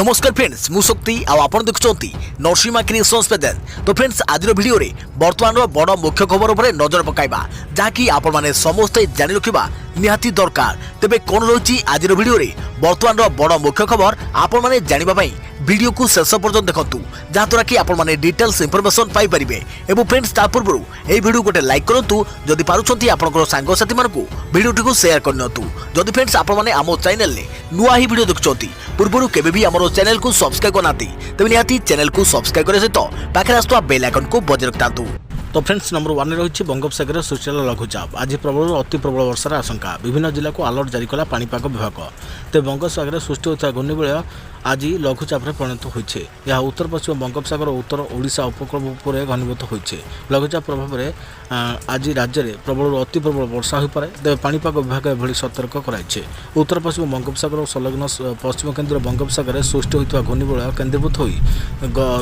ନମସ୍କାର ଫ୍ରେଣ୍ଡସ୍, ମୁଁ ଶକ୍ତି ଆଉ ଆପଣ ଦେଖୁଛନ୍ତି ନରସିଂହା କ୍ରିଏସନ୍ସ ପ୍ରେଜେଣ୍ଟ। ତ ଫ୍ରେଣ୍ଡସ୍, ଆଜିର ଭିଡ଼ିଓରେ ବର୍ତ୍ତମାନର ବଡ଼ ମୁଖ୍ୟ ଖବର ଉପରେ ନଜର ପକାଇବା, ଯାହାକି ଆପଣମାନେ ସମସ୍ତେ ଜାଣି ରଖିବା ନିହାତି ଦରକାର। ତେବେ କ'ଣ ରହିଛି ଆଜିର ଭିଡ଼ିଓରେ ବର୍ତ୍ତମାନର ବଡ଼ ମୁଖ୍ୟ ଖବର, ଆପଣମାନେ ଜାଣିବା ପାଇଁ ଭିଡ଼ିଓକୁ ଶେଷ ପର୍ଯ୍ୟନ୍ତ ଦେଖନ୍ତୁ, ଯାହାଦ୍ୱାରା କି ଆପଣମାନେ ଡିଟେଲ୍ସ ଇନଫର୍ମେସନ୍ ପାଇପାରିବେ। ଏବଂ ଫ୍ରେଣ୍ଡସ୍, ତା ପୂର୍ବରୁ ଏହି ଭିଡ଼ିଓ ଗୋଟେ ଲାଇକ୍ କରନ୍ତୁ। ଯଦି ପାରୁଛନ୍ତି, ଆପଣଙ୍କର ସାଙ୍ଗସାଥିମାନଙ୍କୁ ଭିଡ଼ିଓଟିକୁ ସେୟାର କରିନିଅନ୍ତୁ। ଯଦି ଫ୍ରେଣ୍ଡସ୍, ଆପଣମାନେ ଆମ ଚ୍ୟାନେଲରେ ନୂଆ ହିଁ ଭିଡ଼ିଓ ଦେଖୁଛନ୍ତି, ପୂର୍ବରୁ କେବେ ବି ଆମର ଚ୍ୟାନେଲକୁ ସବସ୍କ୍ରାଇବ୍ କରିନାହାନ୍ତି, ତେବେ ନିହାତି ଚ୍ୟାନେଲକୁ ସବସ୍କ୍ରାଇବ୍ କରିବା ସହିତ ପାଖରେ ଆସୁଥିବା ବେଲ୍ ଆଇକନ୍କୁ ବଜାଇ ରଖିଥାନ୍ତୁ। ତ ଫ୍ରେଣ୍ଡସ୍, ନମ୍ବର ୱାନ୍ରେ ରହିଛି ବଙ୍ଗୋପସାଗରରେ ସୃଷ୍ଟି ହେଲା ଲଘୁଚାପ। ଆଜି ପ୍ରବଳରୁ ଅତି ପ୍ରବଳ ବର୍ଷାର ଆଶଙ୍କା। ବିଭିନ୍ନ ଜିଲ୍ଲାକୁ ଆଲର୍ଟ ଜାରି କଲା ପାଣିପାଗ ବିଭାଗ। ତେବେ ବଙ୍ଗୋପସାଗରରେ ସୃଷ୍ଟି ହୋଇଥିବା ଘୂର୍ଣ୍ଣିବଳୟ ଆଜି ଲଘୁଚାପରେ ପରିଣତ ହୋଇଛି। ଏହା ଉତ୍ତର ପଶ୍ଚିମ ବଙ୍ଗୋପସାଗର ଓ ଉତ୍ତର ଓଡ଼ିଶା ଉପକୂଳ ଉପରେ ଘନୀଭୂତ ହୋଇଛି। ଲଘୁଚାପ ପ୍ରଭାବରେ ଆଜି ରାଜ୍ୟରେ ପ୍ରବଳରୁ ଅତି ପ୍ରବଳ ବର୍ଷା ହୋଇପାରେ। ତେବେ ପାଣିପାଗ ବିଭାଗ ଏଭଳି ସତର୍କ କରାଇଛି। ଉତ୍ତର ପଶ୍ଚିମ ବଙ୍ଗୋପସାଗର ଓ ସଂଲଗ୍ନ ପଶ୍ଚିମ କେନ୍ଦ୍ର ବଙ୍ଗୋପସାଗରରେ ସୃଷ୍ଟି ହୋଇଥିବା ଘୂର୍ଣ୍ଣିବଳୟ କେନ୍ଦ୍ରୀଭୂତ ହୋଇ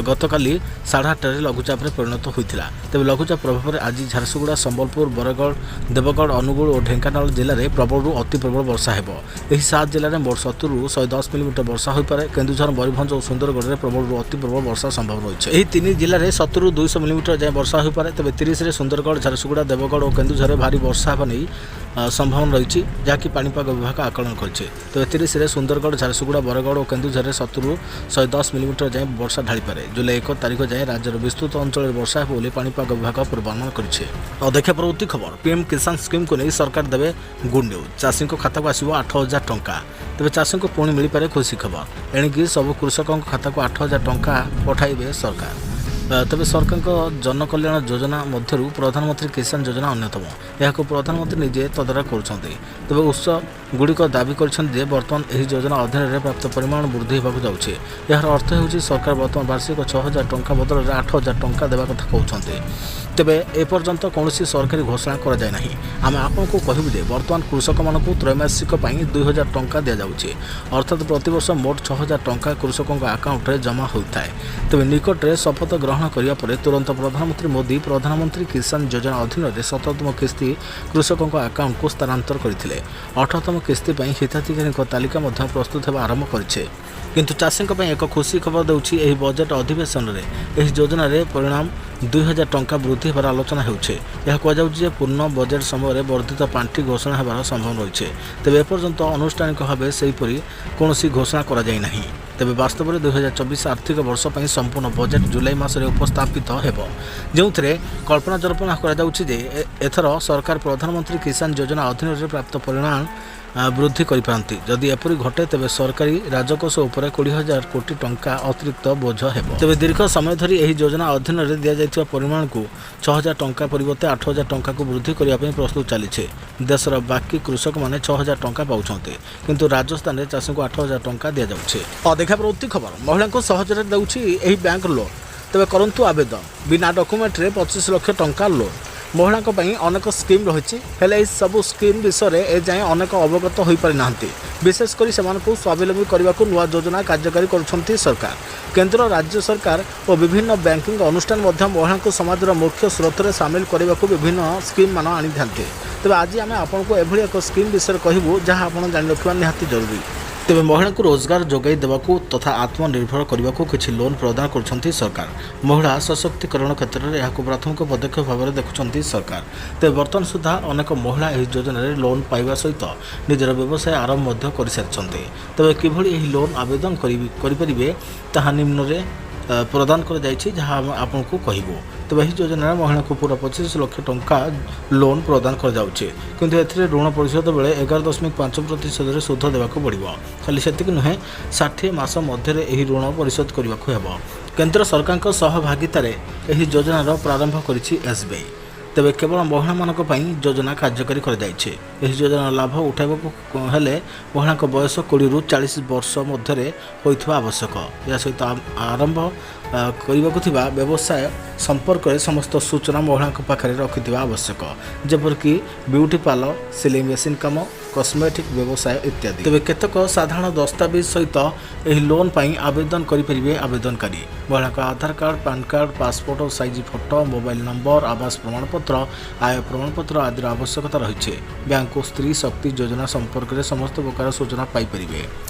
ଗତକାଲି 8:30ରେ ଲଘୁଚାପରେ ପରିଣତ ହୋଇଥିଲା। ତେବେ ଲଘୁଚାପ ପ୍ରଭାବରେ ଆଜି ଝାରସୁଗୁଡ଼ା, ସମ୍ବଲପୁର, ବରଗଡ଼, ଦେବଗଡ଼, ଅନୁଗୁଳ ଓ ଢେଙ୍କାନାଳ ଜିଲ୍ଲାରେ ପ୍ରବଳରୁ ଅତି ପ୍ରବଳ ବର୍ଷା ହେବ। ଏହି ସାତ ଜିଲ୍ଲାରେ ମୋଟ 70ରୁ 110 ମିଲିମିଟର ବର୍ଷା ହୋଇପାରେ। କେନ୍ଦୁଝର, ମୟୂରଭଞ୍ଜ ଓ ସୁନ୍ଦରଗଡ଼ରେ ପ୍ରବଳରୁ ଅତି ପ୍ରବଳ ବର୍ଷା ସମ୍ଭବ ରହିଛି। ଏହି ତିନି ଜିଲ୍ଲାରେ 70ରୁ 200 ମିଲିମିଟର ଯାଏଁ ବର୍ଷା ହୋଇପାରେ। ତେବେ 30ରେ ସୁନ୍ଦରଗଡ଼, ଝାରସୁଗୁଡ଼ା, ଦେବଗଡ଼ ଓ କେନ୍ଦୁଝରରେ ଭାରୀ ବର୍ଷା ହେବା ନେଇ ସମ୍ଭାବନା ରହିଛି, ଯାହାକି ପାଣିପାଗ ବିଭାଗ ଆକଳନ କରିଛି। ତେବେ 30ରେ ସୁନ୍ଦରଗଡ଼, ଝାରସୁଗୁଡ଼ା, ବରଗଡ଼ ଓ କେନ୍ଦୁଝରରେ 70ରୁ 110 ମିଲିମିଟର ଯାଏଁ ବର୍ଷା ଢାଳିପାରେ। ଜୁଲାଇ 1 ତାରିଖ ଯାଏଁ ରାଜ୍ୟର ବିସ୍ତୃତ ଅଞ୍ଚଳରେ ବର୍ଷା ହେବ ବୋଲି ପାଣିପାଗ ବିଭାଗ ପୂର୍ବାନୁମାନ କରିଛି। ଆଉ ଦେଖିବା ପରବର୍ତ୍ତୀ ଖବର। ପିଏମ୍ କିଷାନ ସ୍କିମ୍କୁ ନେଇ ସରକାର ଦେବେ ଗୁଡ୍ ନ୍ୟୁଜ୍। ଚାଷୀଙ୍କ ଖାତାକୁ ଆସିବ 8000 ଟଙ୍କା। ତେବେ ଚାଷୀଙ୍କୁ ପୁଣି ମିଳିପାରେ ଖୁସି ଖବର। ଏଣିକି ସବୁ କୃଷକଙ୍କ ଖାତାକୁ 8000 ଟଙ୍କା ପଠାଇବେ ସରକାର। ତେବେ ସରକାରଙ୍କ ଜନକଲ୍ୟାଣ ଯୋଜନା ମଧ୍ୟରୁ ପ୍ରଧାନମନ୍ତ୍ରୀ କିଷାନ ଯୋଜନା ଅନ୍ୟତମ। ଏହାକୁ ପ୍ରଧାନମନ୍ତ୍ରୀ ନିଜେ ତଦାରଖ କରୁଛନ୍ତି। ତେବେ ଉତ୍ସ ଗୁଡ଼ିକ ଦାବି କରିଛନ୍ତି ଯେ ବର୍ତ୍ତମାନ ଏହି ଯୋଜନା ଅଧୀନରେ ପ୍ରାପ୍ତ ପରିମାଣ ବୃଦ୍ଧି ହେବାକୁ ଯାଉଛି। ଏହାର ଅର୍ଥ ହେଉଛି, ସରକାର ବର୍ତ୍ତମାନ ବାର୍ଷିକ 6000 ଟଙ୍କା ବଦଳରେ 8000 ଟଙ୍କା ଦେବା କଥା କହୁଛନ୍ତି। ତେବେ ଏପର୍ଯ୍ୟନ୍ତ କୌଣସି ସରକାରୀ ଘୋଷଣା କରାଯାଇ ନାହିଁ। ଆମେ ଆପଣଙ୍କୁ କହିବୁ ଯେ ବର୍ତ୍ତମାନ କୃଷକମାନଙ୍କୁ ତ୍ରୈମାସିକ ପାଇଁ 2000 ଟଙ୍କା ଦିଆଯାଉଛି। ଅର୍ଥାତ୍ ପ୍ରତିବର୍ଷ ମୋଟ 6000 ଟଙ୍କା କୃଷକଙ୍କ ଆକାଉଣ୍ଟରେ ଜମା ହୋଇଥାଏ। ତେବେ ନିକଟରେ ଶପଥ ଗ୍ରହଣ କରିବା ପରେ ତୁରନ୍ତ ପ୍ରଧାନମନ୍ତ୍ରୀ ମୋଦି ପ୍ରଧାନମନ୍ତ୍ରୀ କିଷାନ ଯୋଜନା ଅଧୀନରେ 17ତମ କିସ୍ତି କୃଷକଙ୍କ ଆକାଉଣ୍ଟକୁ ସ୍ଥାନାନ୍ତର କରିଥିଲେ। 18ତମ କିସ୍ତି ପାଇଁ ହିତାଧିକାରୀଙ୍କ ତାଲିକା ମଧ୍ୟ ପ୍ରସ୍ତୁତ ହେବା ଆରମ୍ଭ କରିଛି। କିନ୍ତୁ ଚାଷୀଙ୍କ ପାଇଁ ଏକ ଖୁସି ଖବର ଦେଉଛି ଏହି ବଜେଟ୍ ଅଧିବେଶନରେ ଏହି ଯୋଜନାରେ ପରିମାଣ 2000 ଟଙ୍କା ବୃଦ୍ଧି ହେବାର ଆଲୋଚନା ହେଉଛି। ଏହା କୁହାଯାଉଛି ଯେ ପୂର୍ଣ୍ଣ ବଜେଟ୍ ସମୟରେ ବର୍ଦ୍ଧିତ ପାଣ୍ଠି ଘୋଷଣା ହେବାର ସମ୍ଭାବନା ରହିଛି। ତେବେ ଏପର୍ଯ୍ୟନ୍ତ ଆନୁଷ୍ଠାନିକ ଭାବେ ସେହିପରି କୌଣସି ଘୋଷଣା କରାଯାଇ ନାହିଁ। ତେବେ ବାସ୍ତବରେ 2024 ଆର୍ଥିକ ବର୍ଷ ପାଇଁ ସମ୍ପୂର୍ଣ୍ଣ ବଜେଟ୍ ଜୁଲାଇ ମାସରେ ଉପସ୍ଥାପିତ ହେବ, ଯେଉଁଥିରେ କଳ୍ପନା ଜଳ୍ପନା କରାଯାଉଛି ଯେ ଏଥର ସରକାର ପ୍ରଧାନମନ୍ତ୍ରୀ କିଷାନ ଯୋଜନା ଅଧୀନରେ ପ୍ରାପ୍ତ ପରିମାଣ ବୃଦ୍ଧି କରିପାରନ୍ତି। ଯଦି ଏପରି ଘଟେ, ତେବେ ସରକାରୀ ରାଜକୋଷ ଉପରେ 20,000 କୋଟି ଟଙ୍କା ଅତିରିକ୍ତ ବୋଝ ହେବ। ତେବେ ଦୀର୍ଘ ସମୟ ଧରି ଏହି ଯୋଜନା ଅଧୀନରେ ଦିଆଯାଇଥିବା ପରିମାଣକୁ 6000 ଟଙ୍କା ପରିବର୍ତ୍ତେ 8000 ଟଙ୍କାକୁ ବୃଦ୍ଧି କରିବା ପାଇଁ ପ୍ରସ୍ତୁତ ଚାଲିଛି। ଦେଶର ବାକି କୃଷକମାନେ 6000 ଟଙ୍କା ପାଉଛନ୍ତି, କିନ୍ତୁ ରାଜସ୍ଥାନରେ ଚାଷୀଙ୍କୁ 8000 ଟଙ୍କା ଦିଆଯାଉଛି। ଆଉ ଦେଖିବା ପରବର୍ତ୍ତୀ ଖବର। ମହିଳାଙ୍କୁ ସହଜରେ ଦେଉଛି ଏହି ବ୍ୟାଙ୍କ ଲୋନ୍। ତେବେ କରନ୍ତୁ ଆବେଦନ, ବିନା ଡକୁମେଣ୍ଟରେ 25 ଲକ୍ଷ ଟଙ୍କା ଲୋନ୍। ମହିଳାଙ୍କ ପାଇଁ ଅନେକ ସ୍କିମ୍ ରହିଛି। ହେଲେ ଏହି ସବୁ ସ୍କିମ୍ ବିଷୟରେ ଏଯାଏଁ ଅନେକ ଅବଗତ ହୋଇପାରିନାହାନ୍ତି। ବିଶେଷ କରି ସେମାନଙ୍କୁ ସ୍ୱାବଲମ୍ବୀ କରିବାକୁ ନୂଆ ଯୋଜନା କାର୍ଯ୍ୟକାରୀ କରୁଛନ୍ତି ସରକାର। କେନ୍ଦ୍ର, ରାଜ୍ୟ ସରକାର ଓ ବିଭିନ୍ନ ବ୍ୟାଙ୍କିଂ ଅନୁଷ୍ଠାନ ମଧ୍ୟ ମହିଳାଙ୍କୁ ସମାଜର ମୁଖ୍ୟ ସ୍ରୋତରେ ସାମିଲ କରିବାକୁ ବିଭିନ୍ନ ସ୍କିମ୍ ମାନ ଆଣିଥାନ୍ତି। ତେବେ ଆଜି ଆମେ ଆପଣଙ୍କୁ ଏଭଳି ଏକ ସ୍କିମ୍ ବିଷୟରେ କହିବୁ, ଯାହା ଆପଣ ଜାଣି ରଖିବା ନିହାତି ଜରୁରୀ। ତେବେ ମହିଳାଙ୍କୁ ରୋଜଗାର ଯୋଗାଇ ଦେବାକୁ ତଥା ଆତ୍ମନିର୍ଭର କରିବାକୁ କିଛି ଲୋନ୍ ପ୍ରଦାନ କରୁଛନ୍ତି ସରକାର। ମହିଳା ସଶକ୍ତିକରଣ କ୍ଷେତ୍ରରେ ଏହାକୁ ପ୍ରାଥମିକ ପଦକ୍ଷେପ ଭାବରେ ଦେଖୁଛନ୍ତି ସରକାର। ତେବେ ବର୍ତ୍ତମାନ ସୁଦ୍ଧା ଅନେକ ମହିଳା ଏହି ଯୋଜନାରେ ଲୋନ୍ ପାଇବା ସହିତ ନିଜର ବ୍ୟବସାୟ ଆରମ୍ଭ ମଧ୍ୟ କରିସାରିଛନ୍ତି। ତେବେ କିଭଳି ଏହି ଲୋନ୍ ଆବେଦନ କରିପାରିବେ, ତାହା ନିମ୍ନରେ ପ୍ରଦାନ କରାଯାଇଛି, ଯାହା ଆମେ ଆପଣଙ୍କୁ କହିବୁ। ତେବେ ଏହି ଯୋଜନାରେ ମହିଳାଙ୍କୁ ପୁରା 25 ଲକ୍ଷ ଟଙ୍କା ଲୋନ୍ ପ୍ରଦାନ କରାଯାଉଛି। କିନ୍ତୁ ଏଥିରେ ଋଣ ପରିଶୋଧ ବେଳେ 11.5 ପ୍ରତିଶତରେ ସୁଧ ଦେବାକୁ ପଡ଼ିବ। ଖାଲି ସେତିକି ନୁହେଁ, 60 ମାସ ମଧ୍ୟରେ ଏହି ଋଣ ପରିଶୋଧ କରିବାକୁ ହେବ। କେନ୍ଦ୍ର ସରକାରଙ୍କ ସହଭାଗିତାରେ ଏହି ଯୋଜନାର ପ୍ରାରମ୍ଭ କରିଛି ଏସ୍ବିଆଇ। ତେବେ କେବଳ ମହିଳାମାନଙ୍କ ପାଇଁ ଯୋଜନା କାର୍ଯ୍ୟକାରୀ କରାଯାଇଛି। ଏହି ଯୋଜନାର ଲାଭ ଉଠାଇବାକୁ ହେଲେ ମହିଳାଙ୍କ ବୟସ 20ରୁ 40 ବର୍ଷ ମଧ୍ୟରେ ହୋଇଥିବା ଆବଶ୍ୟକ। ଏହା ସହିତ ଆରମ୍ଭ କରିବାକୁ ଥିବା ବ୍ୟବସାୟ ସମ୍ପର୍କରେ ସମସ୍ତ ସୂଚନା ମହିଳାଙ୍କ ପାଖରେ ରଖିଥିବା ଆବଶ୍ୟକ, ଯେପରିକି ବିୟୁଟି ପାର୍ଲର, ସିଲେଇ ମେସିନ୍ କାମ, କସ୍ମେଟିକ୍ ବ୍ୟବସାୟ ଇତ୍ୟାଦି। ତେବେ କେତେକ ସାଧାରଣ ଦସ୍ତାବିଜ ସହିତ ଏହି ଲୋନ୍ ପାଇଁ ଆବେଦନ କରିପାରିବେ ଆବେଦନକାରୀ। ମହିଳାଙ୍କ ଆଧାର card, PAN card, passport size photo, mobile number, ଆବାସ ପ୍ରମାଣପତ୍ର, ଆୟ ପ୍ରମାଣପତ୍ର ଆଦିର ଆବଶ୍ୟକତା ରହିଛି। ବ୍ୟାଙ୍କକୁ ସ୍ତ୍ରୀ ଶକ୍ତି ଯୋଜନା ସମ୍ପର୍କରେ ସମସ୍ତ ପ୍ରକାର ସୂଚନା ପାଇପାରିବେ।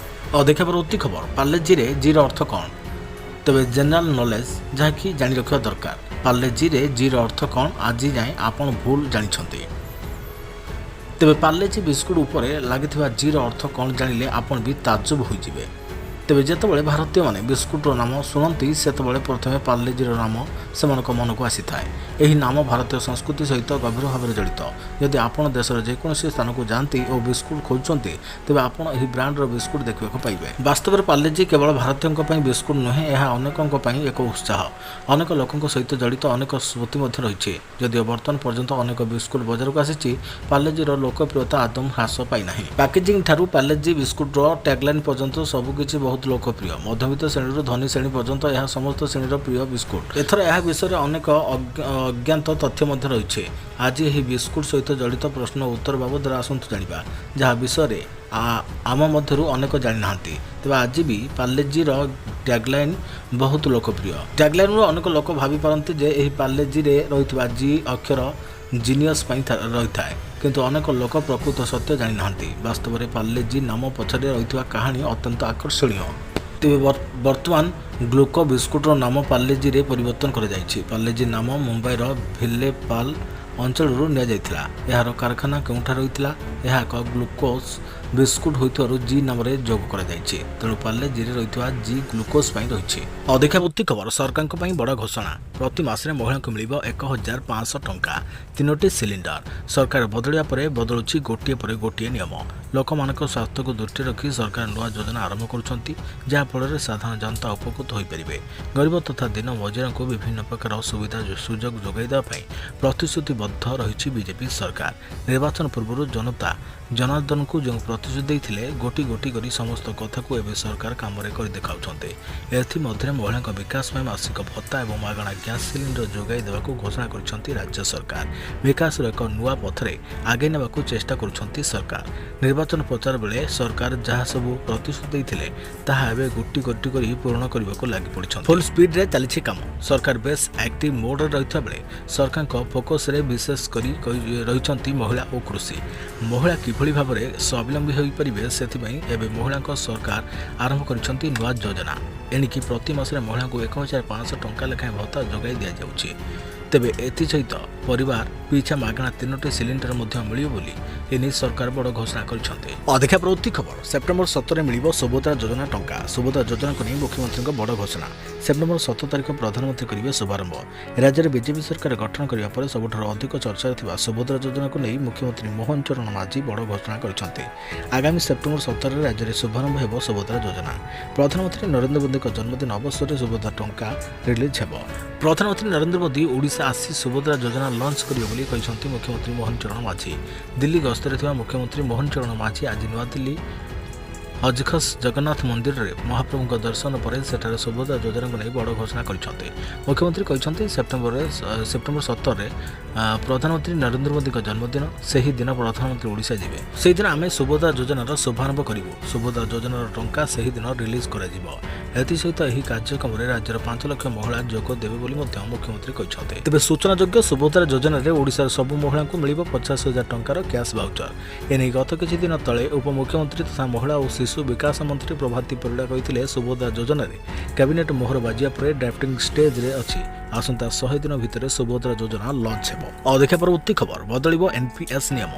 ଅଧିକ ପରବର୍ତ୍ତୀ ଖବର, ପାର୍ଲେଜିରେ ଜିର ଅର୍ଥ କ'ଣ? ତେବେ ଜେନେରାଲ ନଲେଜ ଯାହାକି ଜାଣି ରଖିବା ଦରକାର। ପାର୍ଲେଜିରେ ଜିର ଅର୍ଥ କ'ଣ, ଆଜି ଯାଏଁ ଆପଣ ଭୁଲ ଜାଣିଛନ୍ତି। ତେବେ ପାର୍ଲେଜି ବିସ୍କୁଟ ଉପରେ ଲାଗିଥିବା ଜିର ଅର୍ଥ କ'ଣ ଜାଣିଲେ ଆପଣ ବି ତାଜୁବ ହୋଇଯିବେ। ତେବେ ଯେତେବେଳେ ଭାରତୀୟମାନେ ବିସ୍କୁଟର ନାମ ଶୁଣନ୍ତି, ସେତେବେଳେ ପ୍ରଥମେ ପାର୍ଲେଜିର ନାମ ସେମାନଙ୍କ ମନକୁ ଆସିଥାଏ। ଏହି ନାମ ଭାରତୀୟ ସଂସ୍କୃତି ସହିତ ଗଭୀର ଭାବରେ ଜଡ଼ିତ। ଯଦି ଆପଣ ଦେଶର ଯେକୌଣସି ସ୍ଥାନକୁ ଯାଆନ୍ତି ଓ ବିସ୍କୁଟ ଖୋଜୁଛନ୍ତି, ତେବେ ଆପଣ ଏହି ବ୍ରାଣ୍ଡର ବିସ୍କୁଟ ଦେଖିବାକୁ ପାଇବେ। ବାସ୍ତବରେ ପାର୍ଲେଜି କେବଳ ଭାରତୀୟଙ୍କ ପାଇଁ ବିସ୍କୁଟ ନୁହେଁ, ଏହା ଅନେକଙ୍କ ପାଇଁ ଏକ ଉତ୍ସାହ। ଅନେକ ଲୋକଙ୍କ ସହିତ ଜଡ଼ିତ ଅନେକ ସ୍ମୃତି ମଧ୍ୟ ରହିଛି। ଯଦିଓ ବର୍ତ୍ତମାନ ପର୍ଯ୍ୟନ୍ତ ଅନେକ ବିସ୍କୁଟ ବଜାରକୁ ଆସିଛି, ପାର୍ଲେଜିର ଲୋକପ୍ରିୟତା ଆଦୌ ହ୍ରାସ ପାଇନାହିଁ। ପ୍ୟାକେଜିଂ ଠାରୁ ପାର୍ଲେଜି ବିସ୍କୁଟର ଟ୍ୟାଗଲାଇନ୍ ପର୍ଯ୍ୟନ୍ତ ସବୁକିଛି ବହୁତ ଲୋକପ୍ରିୟ। ମଧ୍ୟବିତ୍ତ ଶ୍ରେଣୀରୁ ଧନୀ ଶ୍ରେଣୀ ପର୍ଯ୍ୟନ୍ତ ଏହା ସମସ୍ତ ଶ୍ରେଣୀର ପ୍ରିୟ ବିସ୍କୁଟ। ଏଥର ଏହା ବିଷୟରେ ଅନେକ ଅଜ୍ଞାତ ତଥ୍ୟ ମଧ୍ୟ ରହିଛି। ଆଜି ଏହି ବିସ୍କୁଟ ସହିତ ଜଡ଼ିତ ପ୍ରଶ୍ନ ଉତ୍ତର ବାବଦରେ ଆସନ୍ତୁ ଜାଣିବା, ଯାହା ବିଷୟରେ ଆମ ମଧ୍ୟରୁ ଅନେକ ଜାଣିନାହାନ୍ତି। ତେବେ ଆଜି ବି ପାର୍ଲେଜିର ଟ୍ୟାଗଲାଇନ୍ ବହୁତ ଲୋକପ୍ରିୟ। ଟ୍ୟାଗଲାଇନ୍ରୁ ଅନେକ ଲୋକ ଭାବିପାରନ୍ତି ଯେ ଏହି ପାର୍ଲେଜିରେ ରହିଥିବା ଜି ଅକ୍ଷର ଜିନିୟସ୍ ପାଇଁ ରହିଥାଏ। କିନ୍ତୁ ଅନେକ ଲୋକ ପ୍ରକୃତ ସତ୍ୟ ଜାଣିନାହାନ୍ତି। ବାସ୍ତବରେ ପାର୍ଲେଜି ନାମ ପଛରେ ରହିଥିବା କାହାଣୀ ଅତ୍ୟନ୍ତ ଆକର୍ଷଣୀୟ। ତେବେ ବର୍ତ୍ତମାନ ଗ୍ଲୁକୋ ବିସ୍କୁଟର ନାମ ପାର୍ଲେଜିରେ ପରିବର୍ତ୍ତନ କରାଯାଇଛି। ପାର୍ଲେଜି ନାମ ମୁମ୍ବାଇର ଭିଲେ ପାର୍ଲେ ଅଞ୍ଚଳରୁ ନିଆଯାଇଥିଲା। ଏହାର କାରଖାନା କେଉଁଠାରେ ରହିଥିଲା? ଏହା ଏକ ଗ୍ଲୁକୋଜ ବିସ୍କୁଟ ହୋଇଥିବାରୁ ଜି ନାମରେ ଯୋଗ କରାଯାଇଛି। ତେଣୁ ପାର୍ଲେଜିରେ ରହିଥିବା ଜି ଗ୍ଲୁକୋଜ ପାଇଁ ରହିଛି। ଅଧିକା ବୃତ୍ତି ଖବର, ସରକାରଙ୍କ ପାଇଁ ବଡ଼ ଘୋଷଣା। ପ୍ରତି ମାସରେ ମହିଳାଙ୍କୁ ମିଳିବ 1500 ଟଙ୍କା, ତିନୋଟି ସିଲିଣ୍ଡର। ସରକାର ବଦଳିବା ପରେ ବଦଳୁଛି ଗୋଟିଏ ପରେ ଗୋଟିଏ ନିୟମ। ଲୋକମାନଙ୍କ ସ୍ୱାର୍ଥକୁ ଦୃଷ୍ଟିରେ ରଖି ସରକାର ନୂଆ ଯୋଜନା ଆରମ୍ଭ କରୁଛନ୍ତି, ଯାହାଫଳରେ ସାଧାରଣ ଜନତା ଉପକୃତ ହୋଇପାରିବେ। ଗରିବ ତଥା ଦିନ ମଜୁରିଆଙ୍କୁ ବିଭିନ୍ନ ପ୍ରକାର ସୁବିଧା ସୁଯୋଗ ଯୋଗାଇ ଦେବା ପାଇଁ ପ୍ରତିଶ୍ରୁତିବଦ୍ଧ ରହିଛି ବିଜେପି ସରକାର। ନିର୍ବାଚନ ପୂର୍ବରୁ ଜନତା ଜନାର୍ଦ୍ଦନଙ୍କୁ ଯେଉଁ ପ୍ରତିଶ୍ରୁତି ଦେଇଥିଲେ, ଗୋଟି ଗୋଟି କରି ସମସ୍ତ କଥାକୁ ଏବେ ସରକାର କାମରେ କରି ଦେଖାଉଛନ୍ତି। ଏଥିମଧ୍ୟରେ ମହିଳାଙ୍କ ବିକାଶ ପାଇଁ ମାସିକ ଭତ୍ତା ଏବଂ ମାଗଣା ଗ୍ୟାସ୍ ସିଲିଣ୍ଡର ଯୋଗାଇ ଦେବାକୁ ଘୋଷଣା କରିଛନ୍ତି ରାଜ୍ୟ ସରକାର। ବିକାଶର ଏକ ନୂଆ ପଥରେ ଆଗେଇ ନେବାକୁ ଚେଷ୍ଟା କରୁଛନ୍ତି ସରକାର। ନିର୍ବାଚନ ପ୍ରଚାର ବେଳେ ସରକାର ଯାହା ସବୁ ପ୍ରତିଶ୍ରୁତି ଦେଇଥିଲେ, ତାହା ଏବେ ଗୋଟି ଗୋଟି କରି ପୂରଣ କରିବାକୁ ଲାଗି ପଡ଼ିଛନ୍ତି। ଫୁଲ୍ ସ୍ପିଡ୍ରେ ଚାଲିଛି କାମ। ସରକାର ବେଶ୍ ଆକ୍ଟିଭ୍ ମୋଡ୍ରେ ରହିଥିବା ବେଳେ ସରକାରଙ୍କ ଫୋକସ୍ରେ ବିଶେଷ କରି ରହିଛନ୍ତି ମହିଳା ଓ କୃଷି। ମହିଳା କିଭଳି ଭାବରେ ସ୍ୱାବଲମ୍ବୀ ହୋଇପାରିବେ, ସେଥିପାଇଁ ଏବେ ମହିଳାଙ୍କ ସରକାର ଆରମ୍ଭ କରିଛନ୍ତି ନୂଆ ଯୋଜନା। ଏଣିକି ପ୍ରତି ମାସରେ ମହିଳାଙ୍କୁ 1500 ଟଙ୍କା ଲେଖାଏଁ ଭତ୍ତା ଯୋଗାଇ ଦିଆଯାଉଛି। ତେବେ ଏଥିସହିତ ପରିବାର ପିଛା ମାଗଣା ତିନୋଟି ସିଲିଣ୍ଡର ମଧ୍ୟ ମିଳିବ ବୋଲି ଏନେଇ ସରକାର ବଡ଼ ଘୋଷଣା କରିଛନ୍ତି। ଅଧିକା ପ୍ରବୃତ୍ତି ଖବର, ସେପ୍ଟେମ୍ବର 17ରେ ମିଳିବ ସୁଭଦ୍ରା ଯୋଜନା ଟଙ୍କା। ସୁଭଦ୍ରା ଯୋଜନାକୁ ନେଇ ମୁଖ୍ୟମନ୍ତ୍ରୀଙ୍କ ବଡ଼ ଘୋଷଣା। ସେପ୍ଟେମ୍ବର 17 ତାରିଖ ପ୍ରଧାନମନ୍ତ୍ରୀ କରିବେ ଶୁଭାରମ୍ଭ। ରାଜ୍ୟରେ ବିଜେପି ସରକାର ଗଠନ କରିବା ପରେ ସବୁଠାରୁ ଅଧିକ ଚର୍ଚ୍ଚାରେ ଥିବା ସୁଭଦ୍ରା ଯୋଜନାକୁ ନେଇ ମୁଖ୍ୟମନ୍ତ୍ରୀ ମୋହନ ଚରଣ ମାଝୀ ବଡ଼ ଘୋଷଣା କରିଛନ୍ତି। ଆଗାମୀ ସେପ୍ଟେମ୍ବର 17ରେ ରାଜ୍ୟରେ ଶୁଭାରମ୍ଭ ହେବ ସୁଭଦ୍ରା ଯୋଜନା। ପ୍ରଧାନମନ୍ତ୍ରୀ ନରେନ୍ଦ୍ର ମୋଦୀଙ୍କ ଜନ୍ମଦିନ ଅବସରରେ ସୁଭଦ୍ରା ଟଙ୍କା ରିଲିଜ୍ ହେବ। ପ୍ରଧାନମନ୍ତ୍ରୀ ନରେନ୍ଦ୍ର ମୋଦୀ ଓଡ଼ିଶା ଆସି ସୁଭଦ୍ରା ଯୋଜନା ଲଞ୍ଚ କରିବେ ବୋଲି କହିଛନ୍ତି ମୁଖ୍ୟମନ୍ତ୍ରୀ ମୋହନ ଚରଣ ମାଝୀ। ଦିଲ୍ଲୀ ଗସ୍ତରେ ଥିବା ମୁଖ୍ୟମନ୍ତ୍ରୀ ମୋହନ ଚରଣ ମାଝୀ ଆଜି ନୂଆଦିଲ୍ଲୀ ହଜଖସ ଜଗନ୍ନାଥ ମନ୍ଦିରରେ ମହାପ୍ରଭୁଙ୍କ ଦର୍ଶନ ପରେ ସେଠାରେ ସୁଭଦ୍ରା ଯୋଜନାକୁ ନେଇ ବଡ଼ ଘୋଷଣା କରିଛନ୍ତି। ମୁଖ୍ୟମନ୍ତ୍ରୀ କହିଛନ୍ତି, ସେପ୍ଟେମ୍ବର 17ରେ ପ୍ରଧାନମନ୍ତ୍ରୀ ନରେନ୍ଦ୍ର ମୋଦୀଙ୍କ ଜନ୍ମଦିନ। ସେହି ଦିନ ପ୍ରଧାନମନ୍ତ୍ରୀ ଓଡ଼ିଶା ଯିବେ। ସେହିଦିନ ଆମେ ସୁଭଦ୍ରା ଯୋଜନାର ଶୁଭାରମ୍ଭ କରିବୁ। ସୁଭଦ୍ରା ଯୋଜନାର ଟଙ୍କା ସେହିଦିନ ରିଲିଜ୍ କରାଯିବ। ଏଥିସହିତ ଏହି କାର୍ଯ୍ୟକ୍ରମରେ ରାଜ୍ୟର 5 ଲକ୍ଷ ମହିଳା ଯୋଗ ଦେବେ ବୋଲି ମଧ୍ୟ ମୁଖ୍ୟମନ୍ତ୍ରୀ କହିଛନ୍ତି। ତେବେ ସୂଚନାଯୋଗ୍ୟ, ସୁଭଦ୍ରା ଯୋଜନାରେ ଓଡ଼ିଶାର ସବୁ ମହିଳାଙ୍କୁ ମିଳିବ 50,000 ଟଙ୍କାର କ୍ୟାସ୍ ଭାଉଚର। ଏନେଇ ଗତ କିଛି ଦିନ ତଳେ ଉପମୁଖ୍ୟମନ୍ତ୍ରୀ ତଥା ମହିଳା ଓ ଶିଶୁ ବିକାଶ ମନ୍ତ୍ରୀ ପ୍ରଭାତୀ ପରିଡ଼ା କହିଥିଲେ, ସୁଭଦ୍ରା ଯୋଜନାରେ କ୍ୟାବିନେଟ୍ ମୋହର ବାଜିବା ପରେ ଡ୍ରାଫ୍ଟିଂ ଷ୍ଟେଜ୍ରେ ଅଛି। ଆସନ୍ତା 100 ଦିନ ଭିତରେ ସୁଭଦ୍ରା ଯୋଜନା ଲଞ୍ଚ ହେବ। ଅଧିକା ପରବର୍ତ୍ତୀ ଖବର, ବଦଳିବ ଏନ୍ପିଏସ୍ ନିୟମ।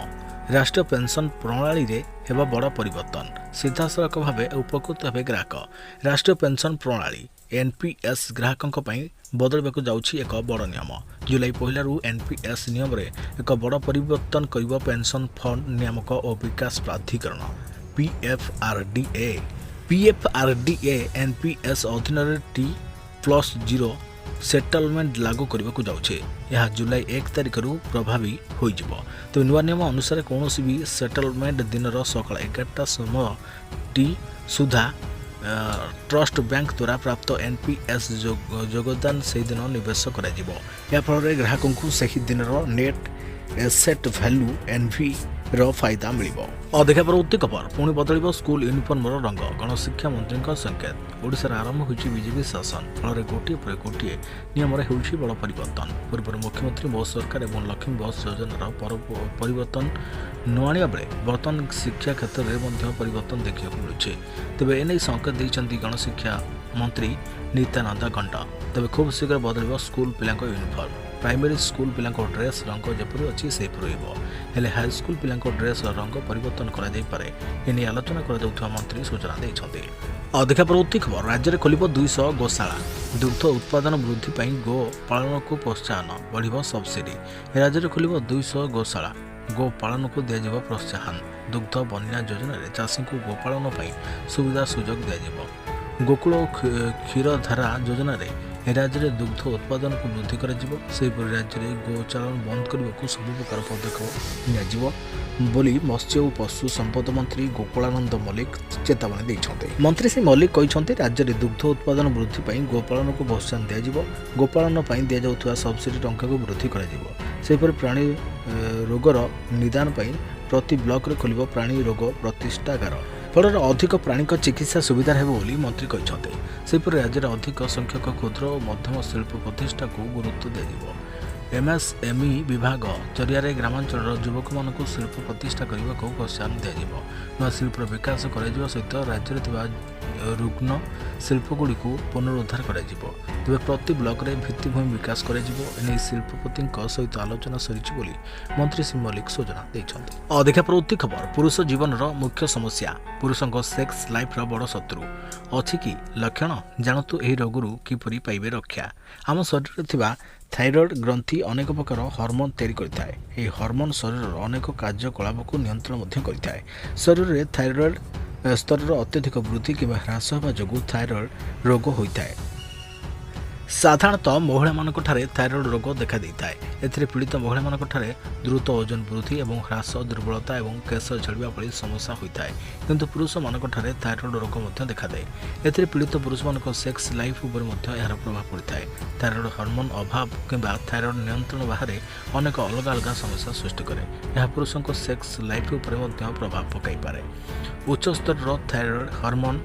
ରାଷ୍ଟ୍ରୀୟ ପେନ୍ସନ୍ ପ୍ରଣାଳୀରେ ହେବ ବଡ଼ ପରିବର୍ତ୍ତନ। ସିଧାସଳଖ ଭାବେ ଉପକୃତ ହେବେ ଗ୍ରାହକ। ରାଷ୍ଟ୍ରୀୟ ପେନ୍ସନ୍ ପ୍ରଣାଳୀ ଏନ୍ପିଏସ୍ ଗ୍ରାହକଙ୍କ ପାଇଁ ବଦଳିବାକୁ ଯାଉଛି ଏକ ବଡ଼ ନିୟମ। ଜୁଲାଇ 1ରୁ ଏନ୍ପିଏସ୍ ନିୟମରେ ଏକ ବଡ଼ ପରିବର୍ତ୍ତନ କରିବ ପେନ୍ସନ୍ ଫଣ୍ଡ ନିୟାମକ ଓ ବିକାଶ ପ୍ରାଧିକରଣ, ପିଏଫ୍ଆର୍ଡିଏ। ପିଏଫ୍ଆର୍ଡିଏ ଏନ୍ପିଏସ୍ ଅଧୀନରେ ଟି+0 ସେଟଲମେଣ୍ଟ ଲାଗୁ କରିବାକୁ ଯାଉଛି। ଏହା ଜୁଲାଇ 1 ତାରିଖରୁ ପ୍ରଭାବୀ ହୋଇଯିବ। ତେବେ ନୂଆ ନିୟମ ଅନୁସାରେ କୌଣସି ବି ସେଟଲମେଣ୍ଟ ଦିନର ସକାଳ 11ଟା ସମୟ ଟି ସୁଦ୍ଧା ଟ୍ରଷ୍ଟ ବ୍ୟାଙ୍କ ଦ୍ୱାରା ପ୍ରାପ୍ତ ଏନ୍ପିଏସ୍ ଯୋଗଦାନ ସେହିଦିନ ନିବେଶ କରାଯିବ। ଏହାଫଳରେ ଗ୍ରାହକଙ୍କୁ ସେହି ଦିନର ନେଟ୍ ଏସେଟ୍ ଭ୍ୟାଲୁ ଏନ୍ଭି ର ଫାଇଦା ମିଳିବ। ଅଧିକା ପରବର୍ତ୍ତୀ ଖବର, ପୁଣି ବଦଳିବ ସ୍କୁଲ ୟୁନିଫର୍ମର ରଙ୍ଗ, ଗଣଶିକ୍ଷା ମନ୍ତ୍ରୀଙ୍କ ସଂକେତ। ଓଡ଼ିଶାରେ ଆରମ୍ଭ ହୋଇଛି ବିଜେପି ଶାସନ। ଫଳରେ ଗୋଟିଏ ପରେ ଗୋଟିଏ ନିୟମରେ ହେଉଛି ବଡ଼ ପରିବର୍ତ୍ତନ। ପୂର୍ବରୁ ମୁଖ୍ୟମନ୍ତ୍ରୀ ମୋ ସରକାର ଏବଂ ଲକ୍ଷ୍ମୀ ବସ୍ ଯୋଜନାର ପରିବର୍ତ୍ତନ ନ ଆଣିବା ବେଳେ ବର୍ତ୍ତମାନ ଶିକ୍ଷା କ୍ଷେତ୍ରରେ ମଧ୍ୟ ପରିବର୍ତ୍ତନ ଦେଖିବାକୁ ମିଳୁଛି। ତେବେ ଏନେଇ ସଂକେତ ଦେଇଛନ୍ତି ଗଣଶିକ୍ଷା ମନ୍ତ୍ରୀ ନିତ୍ୟାନନ୍ଦ ଗଣ୍ଡ। ତେବେ ଖୁବ୍ ଶୀଘ୍ର ବଦଳିବ ସ୍କୁଲ ପିଲାଙ୍କ ୟୁନିଫର୍ମ। ପ୍ରାଇମେରୀ ସ୍କୁଲ ପିଲାଙ୍କ ଡ୍ରେସ୍ ରଙ୍ଗ ଯେପରି ଅଛି ସେହିପରି ରହିବ। ହେଲେ ହାଇସ୍କୁଲ ପିଲାଙ୍କ ଡ୍ରେସ୍ର ରଙ୍ଗ ପରିବର୍ତ୍ତନ କରାଯାଇପାରେ। ଏନେଇ ଆଲୋଚନା କରାଯାଉଥିବା ମନ୍ତ୍ରୀ ସୂଚନା ଦେଇଛନ୍ତି। ଅଧିକା ପରବର୍ତ୍ତୀ ଖବର, ରାଜ୍ୟରେ ଖୋଲିବ 200 ଗୋଶାଳା। ଦୁଗ୍ଧ ଉତ୍ପାଦନ ବୃଦ୍ଧି ପାଇଁ ଗୋ ପାଳନକୁ ପ୍ରୋତ୍ସାହନ, ବଢ଼ିବ ସବସିଡି। ରାଜ୍ୟରେ ଖୋଲିବ 200 ଗୋଶାଳା। ଗୋ ପାଳନକୁ ଦିଆଯିବ ପ୍ରୋତ୍ସାହନ। ଦୁଗ୍ଧ ବନ୍ୟା ଯୋଜନାରେ ଚାଷୀଙ୍କୁ ଗୋପାଳନ ପାଇଁ ସୁବିଧା ସୁଯୋଗ ଦିଆଯିବ। ଗୋକୁଳ ଓ କ୍ଷୀରଧାରା ଯୋଜନାରେ ରାଜ୍ୟରେ ଦୁଗ୍ଧ ଉତ୍ପାଦନକୁ ବୃଦ୍ଧି କରାଯିବ। ସେହିପରି ରାଜ୍ୟରେ ଗୋ ଚାଲାଣ ବନ୍ଦ କରିବାକୁ ସବୁ ପ୍ରକାର ପଦକ୍ଷେପ ନିଆଯିବ ବୋଲି ମତ୍ସ୍ୟ ଓ ପଶୁ ସମ୍ପଦ ମନ୍ତ୍ରୀ ଗୋକୁଳାନନ୍ଦ ମଲ୍ଲିକ ଚେତାବନୀ ଦେଇଛନ୍ତି। ମନ୍ତ୍ରୀ ଶ୍ରୀ ମଲ୍ଲିକ କହିଛନ୍ତି, ରାଜ୍ୟରେ ଦୁଗ୍ଧ ଉତ୍ପାଦନ ବୃଦ୍ଧି ପାଇଁ ଗୋପାଳନକୁ ପ୍ରୋତ୍ସାହନ ଦିଆଯିବ। ଗୋପାଳନ ପାଇଁ ଦିଆଯାଉଥିବା ସବସିଡି ଟଙ୍କାକୁ ବୃଦ୍ଧି କରାଯିବ। ସେହିପରି ପ୍ରାଣୀ ରୋଗର ନିଦାନ ପାଇଁ ପ୍ରତି ବ୍ଲକରେ ଖୋଲିବ ପ୍ରାଣୀ ରୋଗ ପ୍ରତିଷ୍ଠାଗାର। ଫଳରେ ଅଧିକ ପ୍ରାଣୀଙ୍କ ଚିକିତ୍ସା ସୁବିଧା ହେବ ବୋଲି ମନ୍ତ୍ରୀ କହିଛନ୍ତି। ସେହିପରି ରାଜ୍ୟରେ ଅଧିକ ସଂଖ୍ୟକ କ୍ଷୁଦ୍ର ଓ ମଧ୍ୟମ ଶିଳ୍ପ ପ୍ରତିଷ୍ଠାକୁ ଗୁରୁତ୍ୱ ଦିଆଯିବ। ଏମ୍ଏସ୍ଏମ୍ଇ ବିଭାଗ ଜରିଆରେ ଗ୍ରାମାଞ୍ଚଳର ଯୁବକମାନଙ୍କୁ ଶିଳ୍ପ ପ୍ରତିଷ୍ଠା କରିବାକୁ ପ୍ରୋତ୍ସାହନ ଦିଆଯିବ। ନୂଆ ଶିଳ୍ପର ବିକାଶ କରାଯିବା ସହିତ ରାଜ୍ୟରେ ଥିବା ରୁଗ୍ଣ ଶିଳ୍ପଗୁଡ଼ିକୁ ପୁନରୁଦ୍ଧାର କରାଯିବ। ତେବେ ପ୍ରତି ବ୍ଲକରେ ଭିତ୍ତିଭୂମି ବିକାଶ କରାଯିବ। ଏନେଇ ଶିଳ୍ପପତିଙ୍କ ସହିତ ଆଲୋଚନା ସରିଛି ବୋଲି ମନ୍ତ୍ରୀ ଶ୍ରୀ ମଲ୍ଲିକ ସୂଚନା ଦେଇଛନ୍ତି। ଅଧିକା ପରବର୍ତ୍ତୀ ଖବର, ପୁରୁଷ ଜୀବନର ମୁଖ୍ୟ ସମସ୍ୟା, ପୁରୁଷଙ୍କ ସେକ୍ସ ଲାଇଫ୍ର ବଡ଼ ଶତ୍ରୁ। ଅଛି କି ଲକ୍ଷଣ? ଜାଣନ୍ତୁ ଏହି ରୋଗରୁ କିପରି ପାଇବେ ରକ୍ଷା। ଆମ ଶରୀରରେ ଥିବା ଥାଇରଏଡ୍ ଗ୍ରନ୍ଥି ଅନେକ ପ୍ରକାର ହରମୋନ୍ ତିଆରି କରିଥାଏ। ଏହି ହରମୋନ୍ ଶରୀରର ଅନେକ କାର୍ଯ୍ୟକଳାପକୁ ନିୟନ୍ତ୍ରଣ ମଧ୍ୟ କରିଥାଏ। ଶରୀରରେ ଥାଇରଏଡ୍ ସ୍ତରର ଅତ୍ୟଧିକ ବୃଦ୍ଧି କିମ୍ବା ହ୍ରାସ ହେବା ଯୋଗୁଁ ଥାଇରଏଡ୍ ରୋଗ ହୋଇଥାଏ। ସାଧାରଣତଃ ମହିଳାମାନଙ୍କଠାରେ ଥାଇରଏଡ୍ ରୋଗ ଦେଖାଦେଇଥାଏ। ଏଥିରେ ପୀଡ଼ିତ ମହିଳାମାନଙ୍କଠାରେ ଦ୍ରୁତ ଓଜନ ବୃଦ୍ଧି ଏବଂ ହ୍ରାସ, ଦୁର୍ବଳତା ଏବଂ କେଶ ଝଡ଼ିବା ଭଳି ସମସ୍ୟା ହୋଇଥାଏ। କିନ୍ତୁ ପୁରୁଷମାନଙ୍କଠାରେ ଥାଇରଏଡ୍ ରୋଗ ମଧ୍ୟ ଦେଖାଦିଏ। ଏଥିରେ ପୀଡ଼ିତ ପୁରୁଷମାନଙ୍କ ସେକ୍ସ ଲାଇଫ୍ ଉପରେ ମଧ୍ୟ ଏହାର ପ୍ରଭାବ ପଡ଼ିଥାଏ। ଥାଇରଏଡ୍ ହରମୋନ୍ ଅଭାବ କିମ୍ବା ଥାଇରଏଡ୍ ନିୟନ୍ତ୍ରଣ ବାହାରେ ଅନେକ ଅଲଗା ଅଲଗା ସମସ୍ୟା ସୃଷ୍ଟି କରେ। ଏହା ପୁରୁଷଙ୍କ ସେକ୍ସ ଲାଇଫ୍ ଉପରେ ମଧ୍ୟ ପ୍ରଭାବ ପକାଇପାରେ। ଉଚ୍ଚ ସ୍ତରର ଥାଇରଏଡ୍ ହରମୋନ୍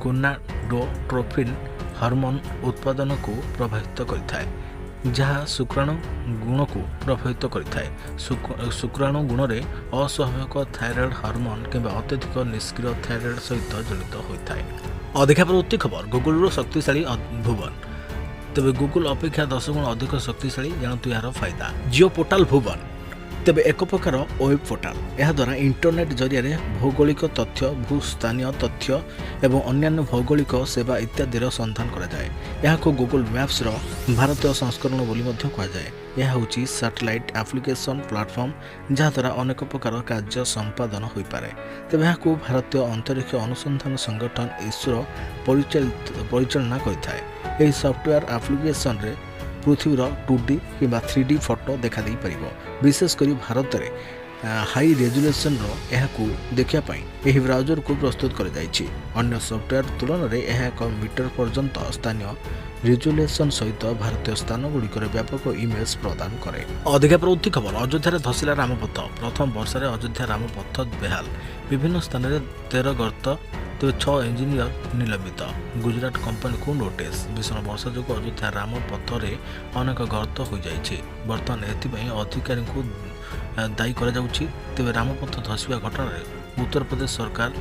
ଗୋନାଡୋଟ୍ରୋଫିନ୍ ହରମୋନ୍ ଉତ୍ପାଦନକୁ ପ୍ରଭାବିତ କରିଥାଏ, ଯାହା ଶୁକ୍ରାଣୁ ଗୁଣକୁ ପ୍ରଭାବିତ କରିଥାଏ। ଶୁକ୍ରାଣୁ ଗୁଣରେ ଅସ୍ୱାଭାବିକ ଥାଇରଏଡ୍ ହରମୋନ୍ କିମ୍ବା ଅତ୍ୟଧିକ ନିଷ୍କ୍ରିୟ ଥାଇରଏଡ୍ ସହିତ ଜଡ଼ିତ ହୋଇଥାଏ। ଅଧିକା ପରବର୍ତ୍ତୀ ଖବର, ଗୁଗୁଲରୁ ଶକ୍ତିଶାଳୀ ଭୁବନ। ତେବେ ଗୁଗୁଲ ଅପେକ୍ଷା 10 ଗୁଣ ଅଧିକ ଶକ୍ତିଶାଳୀ, ଜାଣନ୍ତୁ ଏହାର ଫାଇଦା। ଜିଓ ପୋର୍ଟାଲ ଭୁବନ ତେବେ ଏକ ପ୍ରକାର ୱେବ୍ ପୋର୍ଟାଲ। ଏହାଦ୍ୱାରା ଇଣ୍ଟରନେଟ୍ ଜରିଆରେ ଭୌଗୋଳିକ ତଥ୍ୟ, ଭୂସ୍ଥାନୀୟ ତଥ୍ୟ ଏବଂ ଅନ୍ୟାନ୍ୟ ଭୌଗୋଳିକ ସେବା ଇତ୍ୟାଦିର ସନ୍ଧାନ କରାଯାଏ। ଏହାକୁ ଗୁଗୁଲ ମ୍ୟାପ୍ସର ଭାରତୀୟ ସଂସ୍କରଣ ବୋଲି ମଧ୍ୟ କୁହାଯାଏ। ଏହା ହେଉଛି ସାଟେଲାଇଟ୍ ଆପ୍ଲିକେସନ୍ ପ୍ଲାଟଫର୍ମ, ଯାହାଦ୍ୱାରା ଅନେକ ପ୍ରକାର କାର୍ଯ୍ୟ ସମ୍ପାଦନ ହୋଇପାରେ। ତେବେ ଏହାକୁ ଭାରତୀୟ ଅନ୍ତରୀକ୍ଷ ଅନୁସନ୍ଧାନ ସଂଗଠନ ଇସ୍ରୋ ପରିଚାଳନା କରିଥାଏ। ଏହି ସଫ୍ଟୱେୟାର ଆପ୍ଲିକେସନରେ ପୃଥିବୀର 2D କିମ୍ବା 3D photo ଦେଖାଦେଇପାରିବ। ବିଶେଷ କରି ଭାରତରେ ହାଇ ରେଜୁଲେସନର ଏହାକୁ ଦେଖିବା ପାଇଁ ଏହି ବ୍ରାଉଜରକୁ ପ୍ରସ୍ତୁତ କରାଯାଇଛି। ଅନ୍ୟ ସଫ୍ଟୱେୟାର ତୁଳନାରେ ଏହା 1 ମିଟର ପର୍ଯ୍ୟନ୍ତ ସ୍ଥାନୀୟ ରେଜୁଲେସନ ସହିତ ଭାରତୀୟ ସ୍ଥାନଗୁଡ଼ିକର ବ୍ୟାପକ ଇମେଜ୍ ପ୍ରଦାନ କରେ। ଅଧିକା ପରବର୍ତ୍ତୀ ଖବର, ଅଯୋଧ୍ୟାରେ ଧସିଲା ରାମପଥ। ପ୍ରଥମ ବର୍ଷାରେ ଅଯୋଧ୍ୟା ରାମପଥ ବେହାଲ। ବିଭିନ୍ନ ସ୍ଥାନରେ 13 ଗର୍ତ୍ତ। ତେବେ ଛଅ ଇଞ୍ଜିନିୟର ନିଲମ୍ବିତ, ଗୁଜୁରାଟ କମ୍ପାନୀକୁ ନୋଟିସ୍। ଭୀଷଣ ବର୍ଷା ଯୋଗୁଁ ଅଯୋଧ୍ୟା ରାମପଥରେ ଅନେକ ଗର୍ତ୍ତ ହୋଇଯାଇଛି। ବର୍ତ୍ତମାନ ଏଥିପାଇଁ ଅଧିକାରୀଙ୍କୁ ଦାୟୀ କରାଯାଉଛି। ତେବେ ରାମପଥ ଧସିବା ଘଟଣାରେ ଉତ୍ତରପ୍ରଦେଶ ସରକାର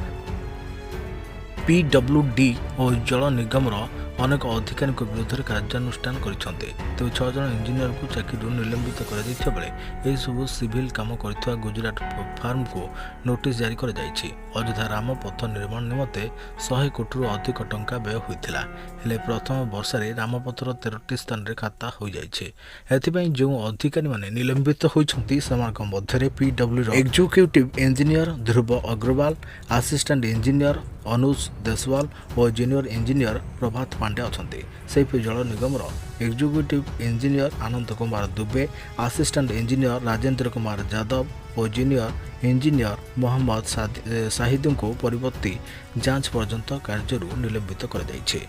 ପିଡବ୍ଲ୍ୟୁଡି ଓ ଜଳ ନିଗମର ଅନେକ ଅଧିକାରୀଙ୍କ ବିରୁଦ୍ଧରେ କାର୍ଯ୍ୟାନୁଷ୍ଠାନ କରିଛନ୍ତି। ତେବେ ଛଅ ଜଣ ଇଞ୍ଜିନିୟରଙ୍କୁ ଚାକିରିରୁ ନିଲମ୍ବିତ କରାଯାଇଥିବା ବେଳେ ଏହିସବୁ ସିଭିଲ କାମ କରିଥିବା ଗୁଜୁରାଟ ଫାର୍ମକୁ ନୋଟିସ୍ ଜାରି କରାଯାଇଛି। ଅଯୋଧ୍ୟା ରାମ ପଥ ନିର୍ମାଣ ନିମନ୍ତେ 100 କୋଟିରୁ ଅଧିକ ଟଙ୍କା ବ୍ୟୟ ହୋଇଥିଲା। ହେଲେ ପ୍ରଥମ ବର୍ଷାରେ ରାମପଥର 13ଟି ସ୍ଥାନରେ ଖାତା ହୋଇଯାଇଛି। ଏଥିପାଇଁ ଯେଉଁ ଅଧିକାରୀମାନେ ନିଲମ୍ବିତ ହୋଇଛନ୍ତି, ସେମାନଙ୍କ ମଧ୍ୟରେ ପିଡବ୍ଲ୍ୟୁର ଏକ୍ଜିକ୍ୟୁଟିଭ ଇଞ୍ଜିନିୟର ଧ୍ରୁବ ଅଗ୍ରୱାଲ, ଆସିଷ୍ଟାଣ୍ଟ ଇଞ୍ଜିନିୟର ଅନୁଜ ଦେଶୱାଲ ଓ ଜୁନିୟର ଇଞ୍ଜିନିୟର ପ୍ରଭାତ ପାଣ୍ଡେ ଅଛନ୍ତି। ସେହିପରି ଜଳ ନିଗମର executive engineer Anand Kumar Dubey, assistant engineer Rajendra Kumar Yadav ଓ ଜୁନିୟର ଇଞ୍ଜିନିୟର ମୋହମ୍ମଦ ସାହିଦଙ୍କୁ ପରବର୍ତ୍ତୀ ଯାଞ୍ଚ ପର୍ଯ୍ୟନ୍ତ କାର୍ଯ୍ୟରୁ ନିଲମ୍ବିତ କରାଯାଇଛି।